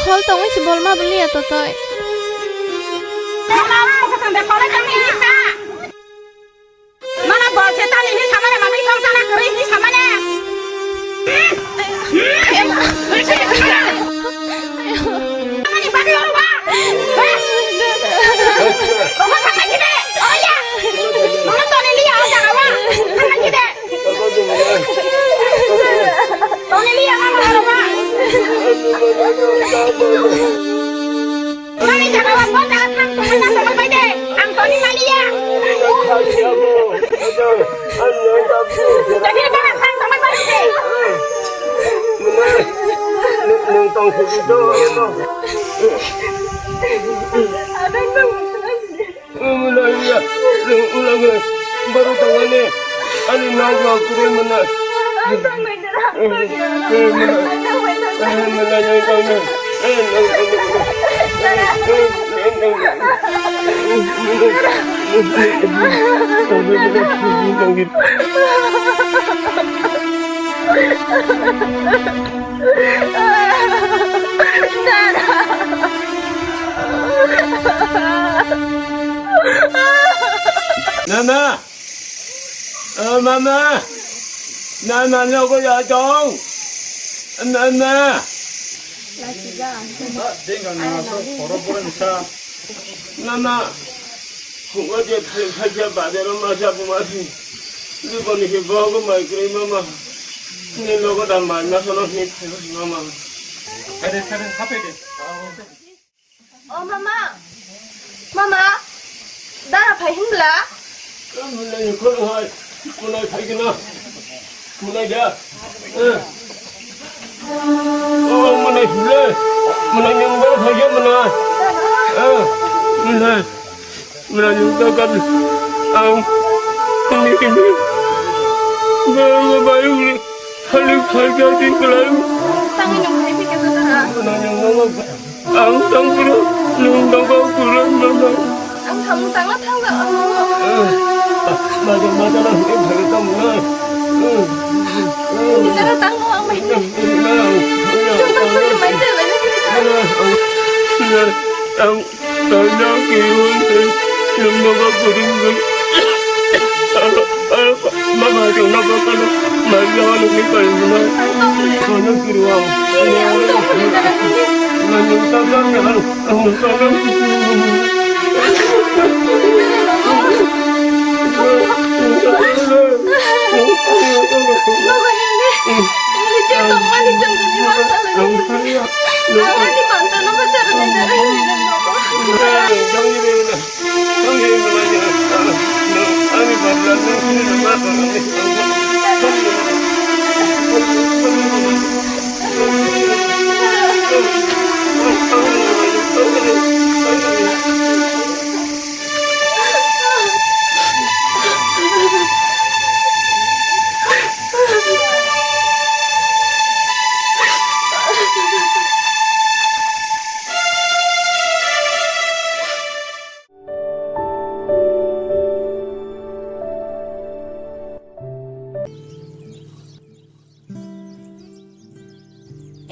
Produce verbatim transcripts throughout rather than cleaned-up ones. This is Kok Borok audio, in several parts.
Khol tongwi se bolma bwliya totoi. Mana bol se tani hi samane mami song sana kari hi samane. Mani bagi orang ba. Rohon sama gede. Oh ya. Mana toni liya oh jangan wa. Sama gede. Toni liya mama harap ba. Mani jaga wa pon jaga thang tong na tong bai de. Ang toni mani ya. Jadi ba thang tong bai de. Nung tong sidi do. Mwnai ya, ulang baru tangani, ani nang rok kuri mwnai. Mama! Oh, mama! Mama, nogo ya tong! Mama! Mama! Hugo je phai phai ja bazar o masa buma si. Ni boni ke bogo mai kri mama. Ni nogo da mai masa no ni phai mama. Kare kare hape de. Oh, mama. Mama. Dara phai hinbla? Mwnai khoro hai. Mwnai phai gina. Mwnai da. Eh. Oh, mwnai hule. Mwnai nyang ba phai gina mwnai. Eh. Mwnai. Mwnai nyang ba kami. Ang. Ini ini. Ba ba ba. Halik halik halik halik. Tangwi nung hai phi kesa tara. Ang tang pura nung tang kau pura nung tang. Ang thamung tangna thangla ang. Maja maja na hini bhai tang na. Nidara tang no ang mai. Chuma chuma mai tela ni. Ang Tanya kiwon te lumbaga kuring gun. Mama jona bakalo Maria walo ni kalina. Mana kiruang. Mana tanya.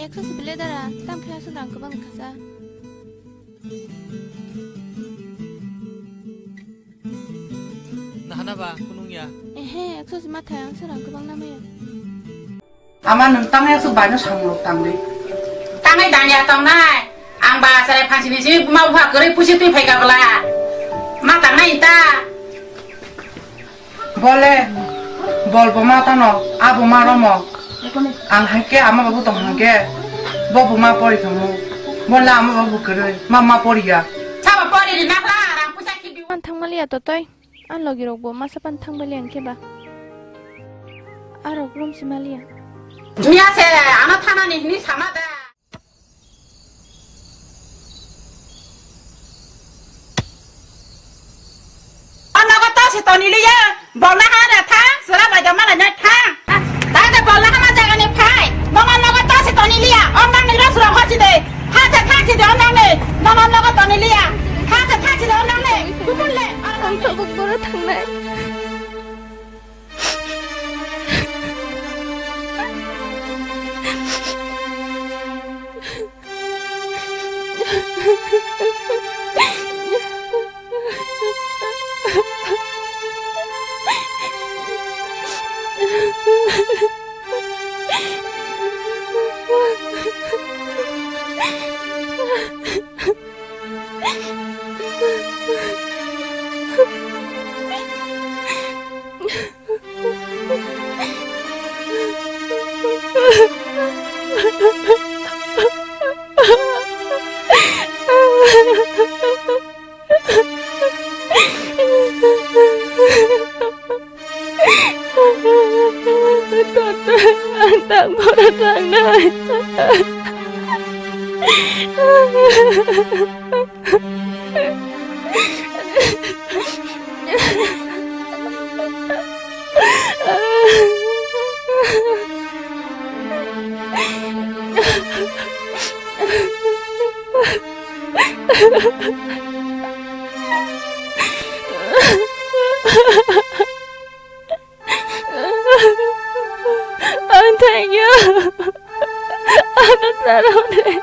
Ekso sibile dara, tam khe aswk rang kwbang khasa. Nahana ba, kunung ya? Ehe, ekso si mathai ang se rang kwbang namaya. Ama nwng tangnai aswk baino samung rok tangdi. Tangnai dangya tongnai. Ang ba sarai phansini si buma bupha kwrwi pusi twi phaika bwla. Ma tangnai ta. Bole, bol buma tano, a buma romo. Ang hai khe ama babu tong hang khe, bo buma pori thangmo. Bole ama babu kwrwi, ma ma poriya. Sabo pori ri nakla, rang pusa khibi. Ang thangmaliya totoi. Ang logi rok bo masa pan thangmaliya ang khe ba. Arok room si maliya. Miya se, ano thana ni hini sama da. O nogo to se toni liya, bolna ha re thang, sura bai da malai nai thang. Tang de bolna ha ma jaga ni phai, nogo nogo to se toni liya, o nang ni ro sura ho si de, ha se thang si de o nang ni, nogo nogo toni liya, ha se thang si de o nang ni, kubun le. Ang to kok boro thangnai. Tata, ang tak boro tangnai. Ang thangya. Ano sarone.